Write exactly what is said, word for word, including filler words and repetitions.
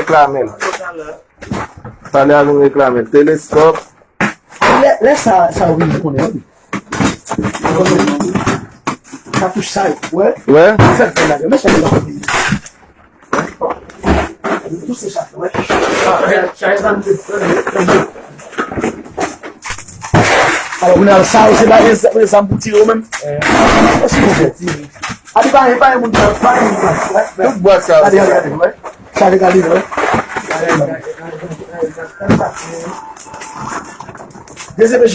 reklame l. Talè a vin reklame l. Teleskòp. Lè, lè sa, sa ou vin konnen, wi. Katouch sa yo, wè. Wè. Sa fè la, men sa yo. Tout se sa, wè. Alò, kounye a, sa yo, se pa gen zam pou tire yo menm. Osi pou fè. A di pa, pa gen moun, pa gen moun, wè. Tout bwat sa yo. Gade, gade, gade, wè. Sa, gade, wè. D C P J.